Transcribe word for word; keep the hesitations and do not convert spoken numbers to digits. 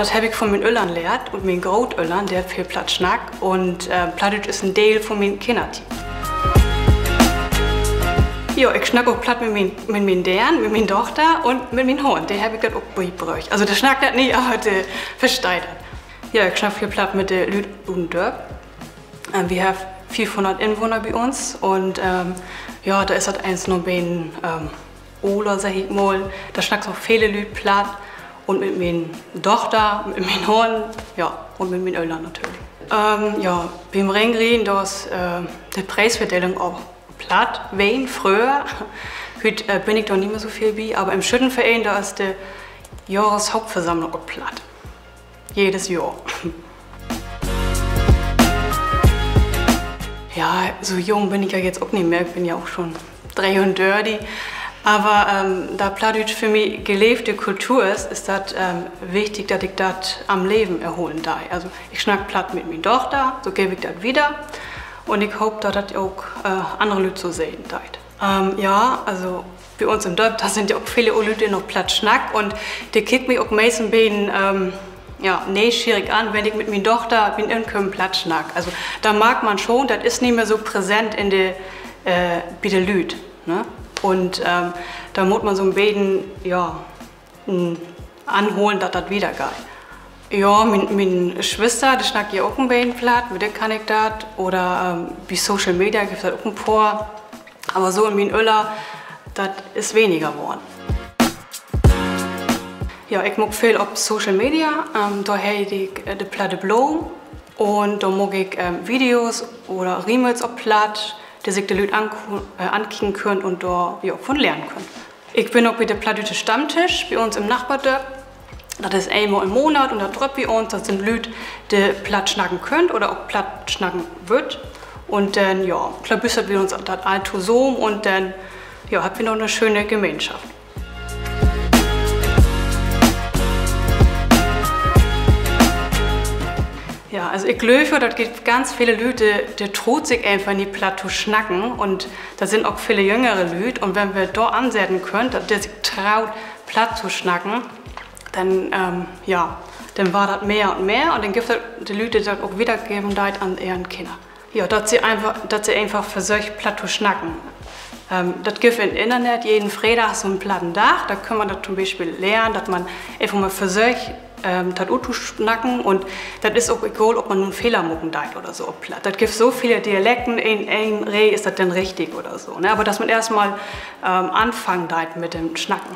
Dat heff ik von mien Öllern lehrt un mien Grootöllern, de hebbt veel Platt snackt un, äh, Plattdüütsch is en Deel von mien Kinnertiet. Jo, ik snack ok Platt mit mien, mit mien Deern, mit mien Dochter un mit mien Hund. De heff ik dat ok bibröcht. Also, de snackt dat nich, aver de versteiht dat. Ja, ik snack veel Platt mit de Lüüd ut 'n Dörp. Ähm, wi hebbt fiefhunnert Inwohner bi uns un, ähm, ja, dor is dat eens noch en beten, ähm, oler, segg ik mal. Dor snackt so vele Lüüd Platt. Un mit mien Dochter, mit mien Hund, ja, un mit mien Öllern natürlich. Ähm, ja, bi'n Ringrieden, dor is, äh, de Preisverdelung op Platt ween fröher. Hüüt, äh, bün ik dor nich mehr so veel bi, aver in'n Schüttenvereen, dor is de Johreshauptversammlung op Platt. Jedes Johr. Ja, so jung bün ik ja jetzt ok nich mehr. Ik bün ja ok schon dreeundörtig. Aver, ähm, da Plattdüütsch för mi geleevde Kultur is, is dat, ähm, wichtig, dat ik dat an'n Leven erholen dei. Also, ik snack Platt mit mien Dochter, so geev ik dat wieder. Un ik hoop, dat dat ok, äh, annere Lüüd so sehn deit. Ähm, ja, also, bi uns in'n Dörp, dor sünd ja ok vele ole Lüüd, de noch Platt snackt. Un de kiekt mi ok meist en beten, ähm, ja, neeschierig an, wenn ik mit mien Dochter bi'n Inköpen Platt snack. Also, dor markt man schon, dat is nich mehr so präsent in de, äh, bi de Lüüd, ne? Un, ähm, dor mutt man so 'n beten, ja, mm, anholen, dat dat wiedergeiht. Ja, mien, mien Swester, de snackt ja ok en beten Platt, mit de kann ik dat. Oder, ähm, bi Social Media gifft dat ok en poor. Aver so in mien Öller, dat is weniger worrn. Ja, ik maak veel op Social Media. Ähm, dor heet ik, äh, de Platte Bloom. Un dor maak ik, ähm, Videos oder Reels op Platt, de sik de Lüüd anku-, äh, ankieken köönt un dor, ja, von lehren köönt. Ik bün ok bi de plattdüütsche Stammtisch bi uns in'n Nachbardörp. Dat is eenmal in'n Monat un dor dröppt wi uns, dat sünd Lüüd, de Platt snacken köönt oder ok Platt snacken wüllt. Un denn, ja, klabüstert wi uns dat all tosamen un denn, ja, hebbt wi noch 'ne schöne Gemeenschaft. Ja, also ik glööv, dat gifft ganz vele Lüüd, de, de troot sik eenfach nich, Platt to snacken. Un dat sünd ok vele jüngere Lüüd. Un wenn wi dor ansetten köönt, dat de sik troot, Platt to snacken, denn, ähm, ja, denn warrt dat mehr un mehr. Un denn gifft dat de Lüüd, de dat ok wiedergeven deit an ehren Kinner. Ja, dat se eenfach, dat se eenfach versöcht, Platt to snacken. Ähm, dat gifft in't Internet jeden Freedag so 'n Platten Dag. Dor kann man dat to'n Bispeel lehren, dat man eenfach mal versöcht, ähm, dat uttosnacken. Un dat is ok egal, of man nu 'n Fehler maken deit oder so op Platt. Dat gifft so vele Dialekten, in een Reeg is dat denn richtig oder so, ne? Aver dat man eerstmal, ähm, anfangen deit mit dat Snacken.